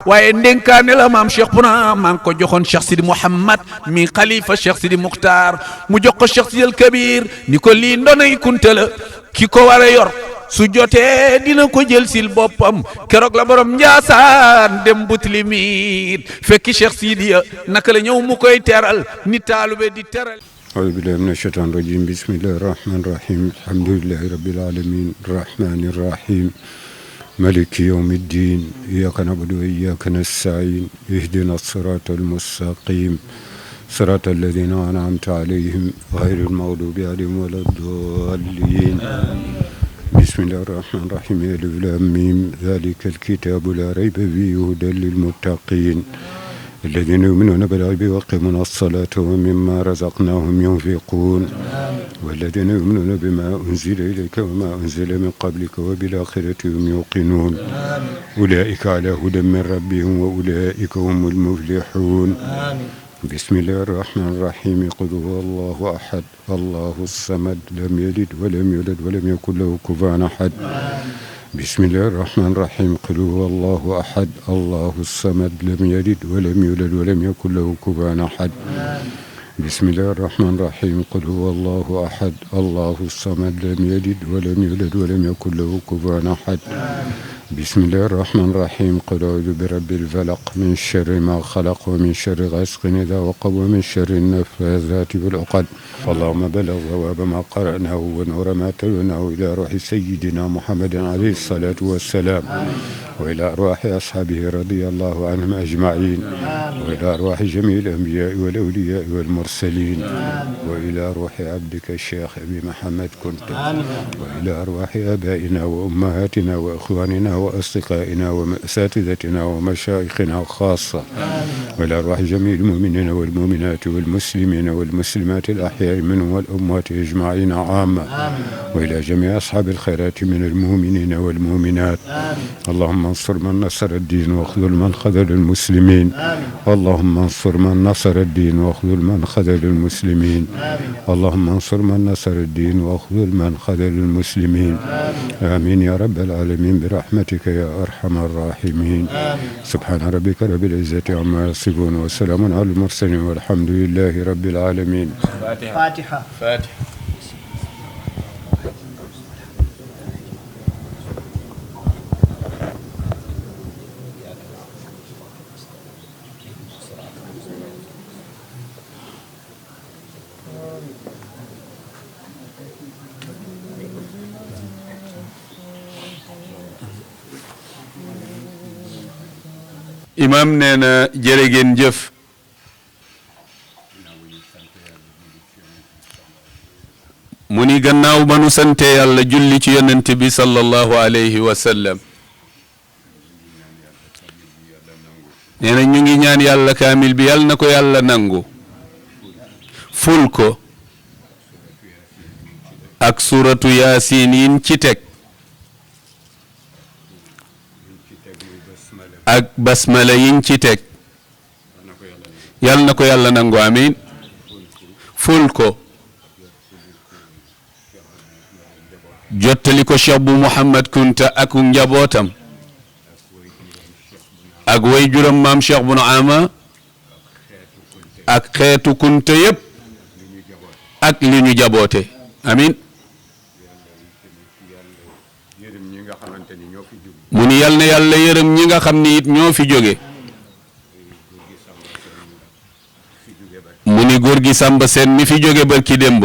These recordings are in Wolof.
waaye ndénkaane la maam Cheikh Puna maa ngi ko joxoon Cheikh Sidi Mouhamad mi xalifa Cheikh Sidi Muxtaar mu jox ko Cheikh Sidi El Kabir ni ko lii ndonay kunte la ki ko war a yor su jotee dina ko jël sil boppam keroog la borom Njaasaan dem Butilimit fekki Cheikh Sidiya naka la ñëw mu koy teral ni taalube di teral. أعوذ بالله من الشيطان الرجيم بسم الله الرحمن الرحيم الحمد لله رب العالمين الرحمن الرحيم ملك يوم الدين إياك نعبد وإياك نستعين اهدنا الصراط المستقيم صراط الذين أنعمت عليهم غير المغضوب عليهم ولا الضالين بسم الله الرحمن الرحيم ألف لام ميم ذلك الكتاب لا ريب فيه هدى للمتقين الذين يؤمنون بالغيب ويقيمون الصلاة ومما رزقناهم ينفقون والذين يؤمنون بما أنزل إليك وما أنزل من قبلك وبالآخرة هم يوقنون أولئك على هدى من ربهم وأولئك هم المفلحون بسم الله الرحمن الرحيم قل هو الله أحد الله الصمد لم يلد ولم يولد ولم يكن له كفوا أحد بسم الله الرحمن الرحيم قل هو الله أحد الله الصمد لم يلد ولم يولد ولم يكن له كفوا أحد بسم الله الرحمن الرحيم قل هو الله أحد الله الصمد لم يلد ولم يولد ولم يكن له كفوا أحد بسم الله الرحمن الرحيم قل أعوذ برب الفلق من شر ما خلق ومن شر غاسق إذا وقب ومن شر النفاثات في العقد اللهم بلغ ثواب ما قرأناه ونور ما تلوناه إلى روح سيدنا محمد عليه الصلاة والسلام وإلى أرواح أصحابه رضي الله عنهم أجمعين وإلى أرواح جميع الأنبياء والأولياء والمرسلين وإلى روح عبدك الشيخ أبي محمد كنت وإلى أرواح آبائنا وأمهاتنا وإخواننا وأصدقائنا وأساتذتنا ومشايخنا خاصة وإلى أرواح جميع المؤمنين والمؤمنات والمسلمين والمسلمات الأحياء منهم والأموات أجمعين عامة وإلى جميع أصحاب الخيرات من المؤمنين والمؤمنات اللهم انصر من نصر الدين واخذل من خذل المسلمين اللهم انصر من نصر الدين واخذل من خذل المسلمين اللهم انصر من نصر الدين واخذل من خذل المسلمين آمين يا رب العالمين برحمتك يا أرحم الراحمين سبحان ربك رب العزة عما يصفون وسلام على المرسلين والحمد لله رب العالمين. فاتحة. Imam nee na jërë ngeen jëf mu ni gannaaw ba nu sante yàlla julli ci yonent bi sallallahu alayhi wa sallam nee na ñu ngi ñaan yàlla kaamil bi yàlla na ko yàlla nangu ful ko ak suratu yaasin yin ci teg ak basmala yiñ ci teg yal na ko yàlla nangu amiin ful ko jottali ko Cheikh bu Mouhamad Kunta ak njabootam ak way juram maam Cheikh bu Naama ak xeetu Kunta yépp ak li ñu jaboote amiin mu ni yal na yàlla yërëm ñi nga xam ni it ñoo fi jóge mu ni góor gi Samba Seen mi fi jóge barki démb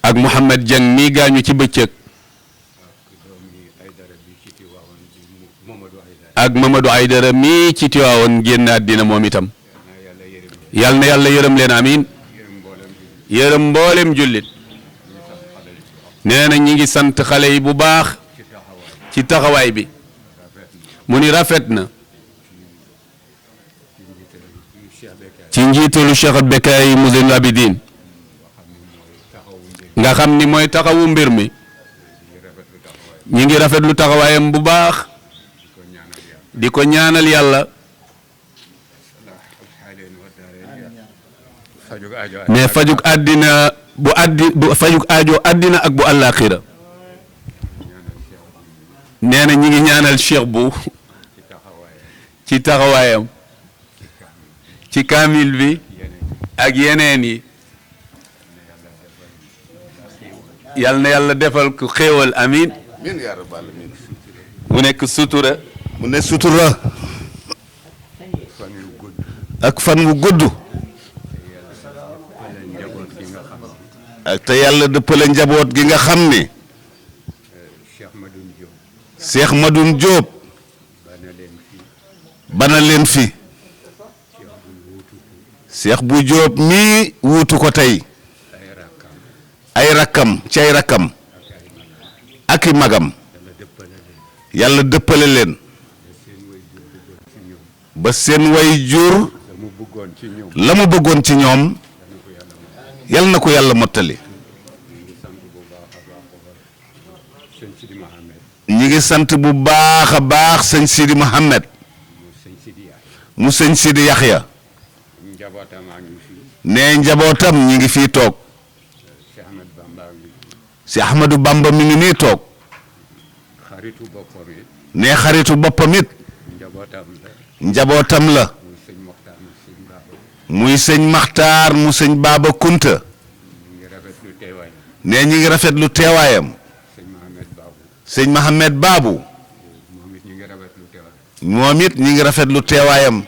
ak Mouhamed Dieng mi gaañu ci bëccëg ak Mamadou Aydara mi ci Tiwaawoon génn àddina moom itam yal na yàlla yërëm leen amiin yërëm mboolem jullit nee na ñi ngi sant xale yi bu baax ci taxawaay bi mu ni rafet na ci njiitalu Cheikh Bekkaay Mouzinul Abidin nga xam ni mooy taxawu mbir mi ñi ngi rafetlu taxawaayam bu baax di ko ñaanal yàlla mais fajuk àddina bu fajuk aajo àddina ak bu àllaaxira nee na ñi ngi ñaanal Cheikh bu ci taxawaayam ci kaamil bi ak yeneen yi yal na yàlla defal ko xéewal amiin mu nekk sutura mu ne sutura ak fan wu gudd ak te yàlla dëppale njaboot gi nga xam ni Cheikh Madoune Diop bana leen fi Cheikh bu Diop mii wuutu ko tey ay rakkam ci ay rakkam ak i magam yàlla dëppale leen ba seen way jur la mu bëggoon ci ñoom yal na ko yàlla mottali ñi ngi sant bu baax a baax sëñ Sidi Mohamed mu sëñ Sidi Yaxya ne njabootam ñi ngi fii toog si Ahmadou Bamba mi ngi nii toog ne xaritu boppam it njabootam la muy sëñ Maxtaar mu sëñ Baaba Kunta ne ñi ngi rafetlu teewaayam sëñ Mohamed Babou moom it ñi ngi rafetlu teewaayam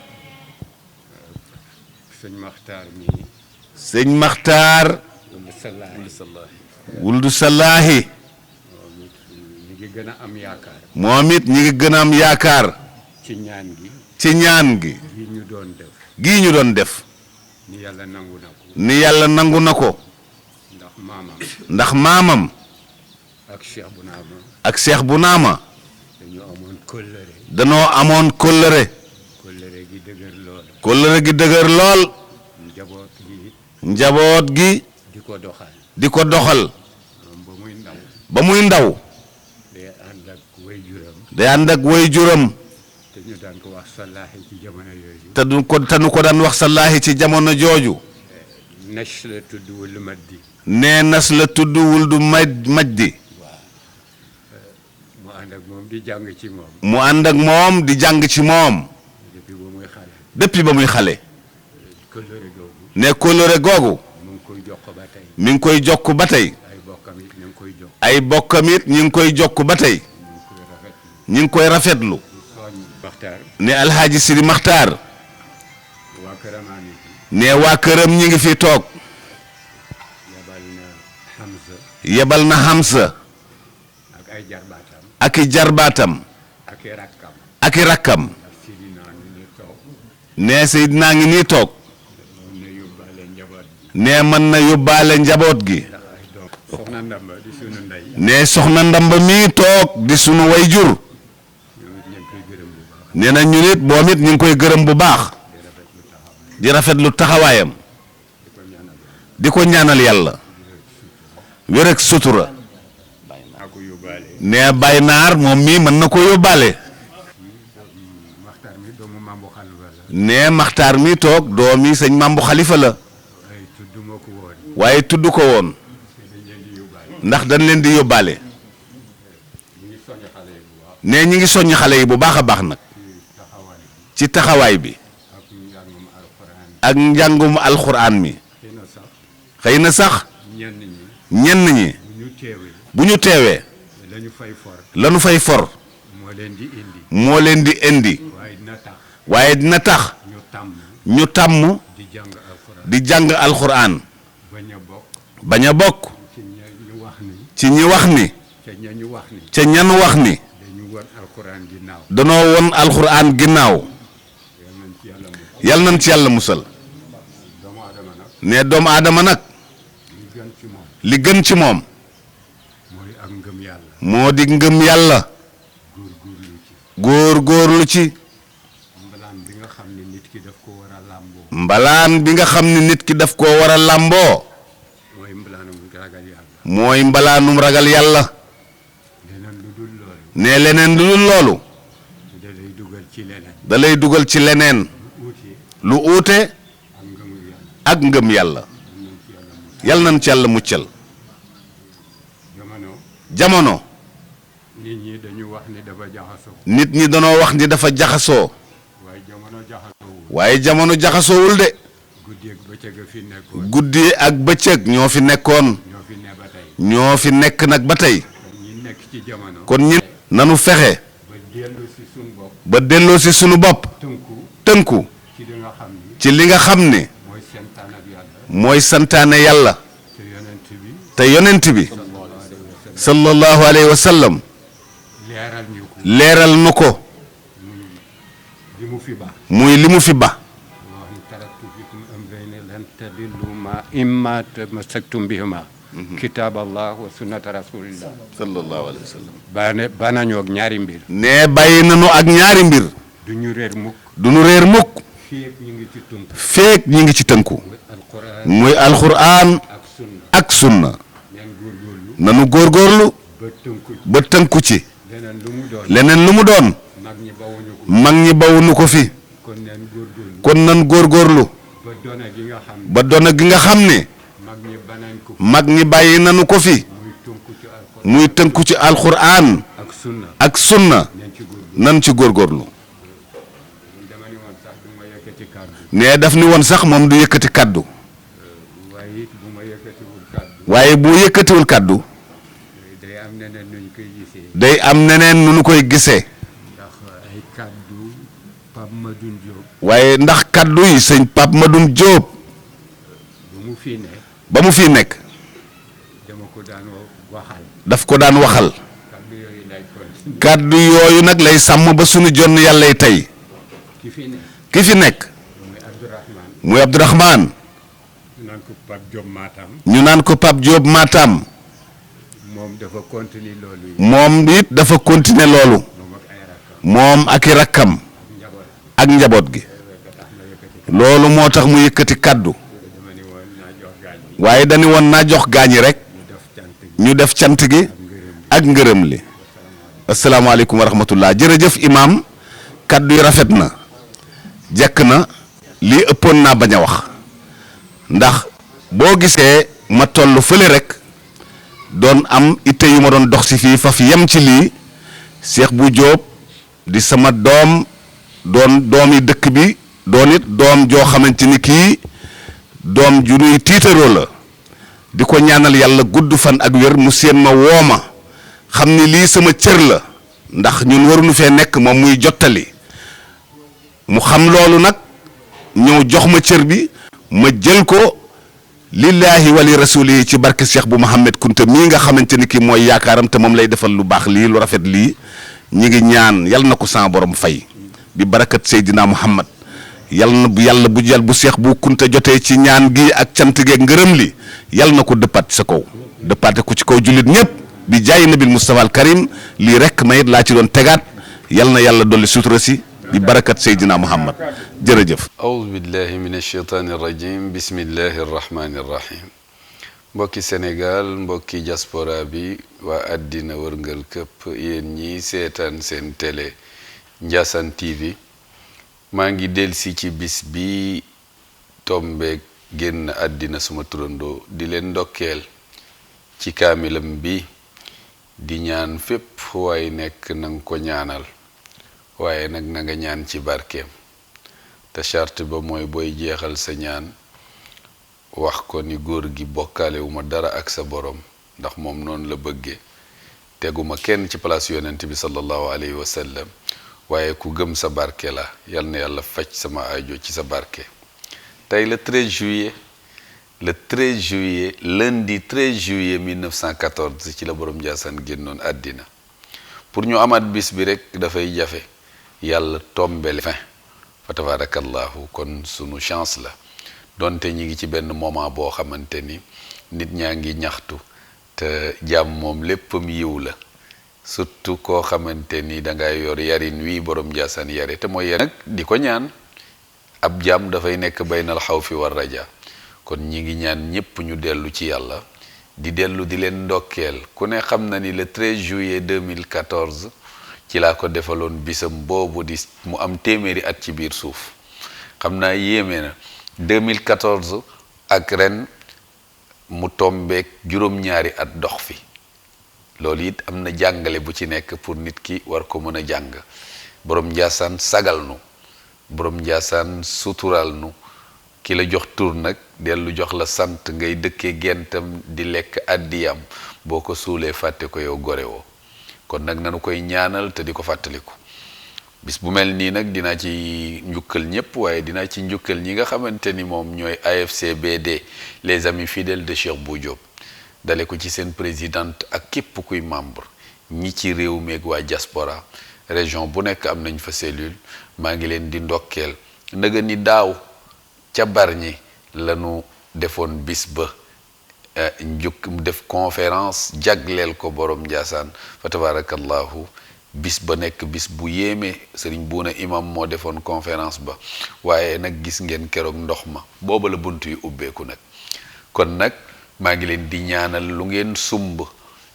sëñ Maxtaar wuldu Salaahi moom it ñi ngi gën a am yaakaar ci ñaan gi gii ñu doon def ni yàlla nangu na ko ndax maamam ak Cheikh bu naama danoo amoon kóllëre gi dëgër lool njaboot gi di ko doxal ba muy ndaw day ànd ak way juram te nu ko daan wax Salaahi ci jamono jooju nas la tudd wul Maddi nee nas la tudd wul du Majdi mu ànd ak moom di jàng ci moom mu ànd ak moom di jàng ci moom depuis ba muy xale ne kóllëre googu mi ngi koy jokk ba tey ay bokkam it ñi ngi koy jokk ba tey ñi ngi koy rafetlu ne Alhaaji Sidi Maxtaar ne waa këram ñi ngi fi toog yebal na Hamza ak i jarbaatam ak i rakkam ne Seydina ngi nii toog ne mën na yóbbaale njaboot gi ne soxna Ndamba mii toog di sunu way jur nee na ñu nit moom it ñu ngi koy gërëm bu baax di rafetlu taxawaayam di ko ñaanal yàlla wér ak sutura ne Baye Naar moom mii mën na ko yóbbaale ne Maxtaar mi toog doomi sëñ Mambu Xalifa la waaye tudd ko woon ndax dañ leen di yóbbaale ne ñi ngi soññ xale yi bu baax a baax nag ci taxawaay bi ak njàngum alxuraan mi xëy na sax ñenn ñi bu ñu teewee lanu fay for moo leen di indi waaye dina tax ñu tàmm di jàng alxuraan bañ a bokk ci ñi wax ni ca ñan wax ni danoo won alxuraan ginnaaw yal nañ ci yàlla musal ne doomu aadama nag li gën ci moom moo di ngëm yàlla góor-góorlu ci mbalaan bi nga xam ne nit ki daf koo war a làmboo mooy mbalaanum ragal yàlla ne leneen lu dul loolu da lay dugal ci leneen lu uute ak ngëm yàlla yal nañ ci yàlla muccal jamono nit ñi dañu wax ni dafa jaxasoo. nit ñi danoo wax ni dafa jaxasoo waaye jamono jaxasoowul. waaye jamono jaxasoowul de guddi ak bëccëg a fi nekkoon. guddi ak bëccëg ñoo fi nekkoon ñoo fi ne ba tey. ñoo fi nekk nag ba tey kon ñi nekk ci jamono. kon ñi nanu fexe ba dellu si suñu bopp. ba delloo si sunu bopp tënku ci li nga xam ni. ci li nga xam ne mooy santaane ak yàlla. mooy santaane yàlla te yonent bi. te yonent bi sallallahu alayhi wa sallam leeral ñu ko. leeral nu ko li mu fi baax. muy li mu fi ba wax ni taraktu fikum amrayni lan tadillu ma imma tamassaktum bihima. kitaab allah wa sunnata rasulillah. sallallahu alayhi wa sallam ba nañoo ak ñaari mbir. ne bàyyi nanu ak ñaari mbir du ñu réer mukk. du nu réer mukk fii ak ñu ngi ci tënk. feek ñi ngi ci tënku alquran muy alxuraan ak sunna. ak sunna ngeen góorgóorlu. nanu góorgóorlu ba tënku. ba tënku ci leneen lu mu doon. leneen lu mu doon mag ñi bawuñu ko. mag ñi bawunu ko fi kon neen góorgóorlu. kon nan góorgóorlu ba dona gi nga xam ne. ba doona gi nga xam ne mag ñi banañ ko. mag ñi bàyyi nanu ko fi muy tënku ci alquran. muy tënku ci alxuraan ak sunna. ak sunna neen ci góorgóorlu. nan ci góorgóorlu dama ni woon sax du ma yëkkati kàddu. ne daf ni woon sax moom du yëkkati kàddu waaye it bu ma yëkkatiwul kàddu. waaye bu yëkkatiwul kàddu day am neneen nuñ koy gisee. day am neneen nu nu koy gisee ndax ay kàddu Pape Madoune Diop. waaye ndax kàddu yi sëñ Pape Madoune Diop bu mu fii ne. ba mu fi nekk dama ko daan waxal. daf ko daan waxal kàddu yooyu lay continuer. kàddu yooyu nag lay sàmm ba sunu jonn yàllay tey ki fi ne. ki fi nekk muy Abdourahmane. muy Abdourahmane ñu naan ko Pape Diop Matam. ñu naan ko Pape Diop Matam moom dafa continuer loolu yi. moom it dafa continuer loolu moom ak ay rakkam. moom ak i rakkam njaboot. ak njaboot gi ba tax ma yëkkati. loolu moo tax mu yëkkati kàddu dama ni woon naa jox gaañ bi. waaye dañu woon naa jox gaañi rek ñu def cant gi. ñu def cant gi ak ngërëm li asalaamaaleykum wa rahmatullah jërëjëf imaam kàddu yi rafet na jekk na lii ëppoon naa bañ a wax ndax boo gisee ma toll fële rek doon am itte yu ma doon dox si fii faf yem ci lii Cheikh bu Diop di sama doom doon doomi dëkk bi doon it doom joo xamante ni kii doom ju nuy tiitaroo la di ko ñaanal yàlla gudd fan ak wér mu seen ma wooma xam ni lii sama cër la ndax ñun waruñu fee nekk moom muy jottali mu xam loolu nag ñëw jox ma cër bi ma jël ko lillahi wali rasuli ci barke Cheikh bu Mouhamed Kunta mii nga xamante ni kii mooy yaakaaram te moom lay defal lu baax lii lu rafet lii ñi ngi ñaan yal na ko sama borom fay bi barakat Seydina Muhammad yal bu Cheikh bu Kunta jotee ci ñaan gi ak cant geeg ngërëm li yal na ko dëppaat sa kaw dëppaate ko ci kaw jullit ñëpp bi jaay nabil Mustafa al Karim lii rek mayit laa ci doon tegaat yal na yàlla dolli sutura si bi barakat Seydina Muhammad jërëjëf. awuzu billahi min ashaytaani rajim bismillahi rahmaani rahim mbokki Sénégal mbokki diaspora bi waa àddina wërngal këpp yéen ñi seetaan seen télé Ndiassane TV maa ngi delsi ci bis bi tombeeg génn àddina suma turandoo di leen ndokkeel ci kaamilam bi di ñaan fépp waaye nekk nanga ko ñaanal waaye nag na nga ñaan ci barkeem te charte ba mooy booy jeexal sa ñaan wax ko ni góor gi bokkaale wu ma dara ak sa borom ndax moom noonu la bëggee teguma kenn ci place yonent bi sallallahu alayhi wa sallam waaye ku gëm sa barke la yal na yàlla faj sama aajo ci sa barke. tey le 13 juillet lundi 13 juillet 1914 ci la borom Ndiassane génnoon àddina pour ñu amaat bis bi rek dafay jafe yàlla tombele fin fa tabarakallahu kon sunu chance la donte ñi ngi ci benn moment boo xamante ni nit ñaa ngi ñaxtu te jàmm moom léppam yiw la surtout koo xamante ni da ngay yor yarin wii borom Ndiassane yare te mooy nag di ko ñaan ab jàmm dafay nekk baynal xawfi war raja kon ñi ngi ñaan ñépp ñu dellu ci yàlla di dellu di leen ndokkeel ku ne xam na ni le 13 juillet 2014 ci laa ko defaloon bisam boobu di mu am téeméeri at ci biir suuf xam naa yéeme na 2014 ak ren mu tombeek juróom-ñaari at dox fi loolu it am na jàngale bu ci nekk pour nit ki war ko mën a jàng. borom Njaasaan sagal nu, borom Njaasaan sutural nu, ki la jox tur nag dellu jox la sant ngay dëkkee gentam di lekk addiyam boo ko suulee fàtte ko yow gore woo. kon nag nanu koy ñaanal te di ko fàttaliku. bis bu mel nii nag dinaa ci njukkal ñëpp, waaye dinaa ci njukkal ñi nga xamante ni moom ñooy AFCBD, les amis fidèles de Cheikh Bou Diop, dale ko ci seen présidente ak képp kuy membre, ñi ci réew meeg waa diaspora région bu nekk am nañ fa cellule. maa ngi leen di ndokkeel. naga ni daaw ca Bargny lanu defoon bis ba njuk def conférence jagleel ko borom Njaasaan fa tabarakallahu. bis ba nekk bis bu yéeme sëriñ Buuna imam moo defoon conférence ba, waaye nag gis ngeen keroog ndox ma booba la bunt yu ubbeeku nag. kon nag maa ngi leen di ñaanal lu ngeen sumb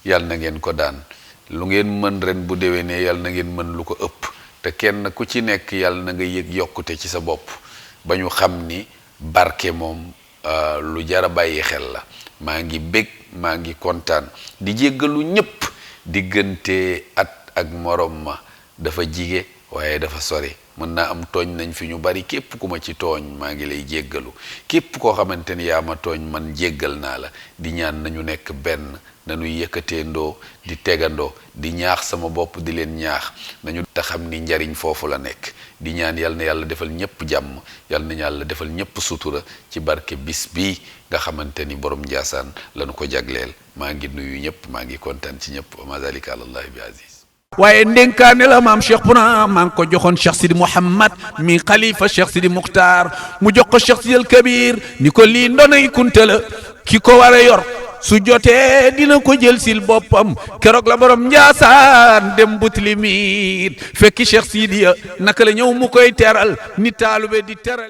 yal na ngeen ko daan, lu ngeen mën ren bu déwénee yal na ngeen mën lu ko ëpp, te kenn ku ci nekk yal na nga yëg yokkute ci sa bopp ba ñu xam ni barke moom lu jara bàyyi xel la. maa ngi bég, maa ngi kontaan di jéggalu ñépp. diggante at ak morom ma dafa jige waaye dafa sori, mën naa am tooñ nañ fi ñu bari. képp ku ma ci tooñ maa ngi lay jéggalu, képp koo xamante ni yaa ma tooñ man jéggal naa la. di ñaan nañu nekk benn, nañuy yëkkateendoo di tegandoo, di ñaax sama bopp di leen ñaax nañu te xam ni njariñ foofu la nekk. di ñaan yal na yàlla defal ñëpp jàmm, yal na yàlla defal ñëpp sutura ci barke bis bii nga xamante ni borom Njaasaan lañu ko jagleel. maa ngi nuyu ñëpp, maa ngi kontaan ci ñëpp. wa ma zalika alallahi bi aziz. waaye ndénkaane la maam Cheikh Puna maa ngi ko joxoon Cheikh Sidi Mouhamad mi xalifa Cheikh Sidi Muxtaar mu jox ko Cheikh Sidi al Kabir ni ko lii ndonay kunte la ki ko war a yor su jotee dina ko jël sil boppam. keroog la borom Njaasaan dem Boutilimit fekki Cheikh Sidiya naka la ñëw mu koy teral ni taalube di teral.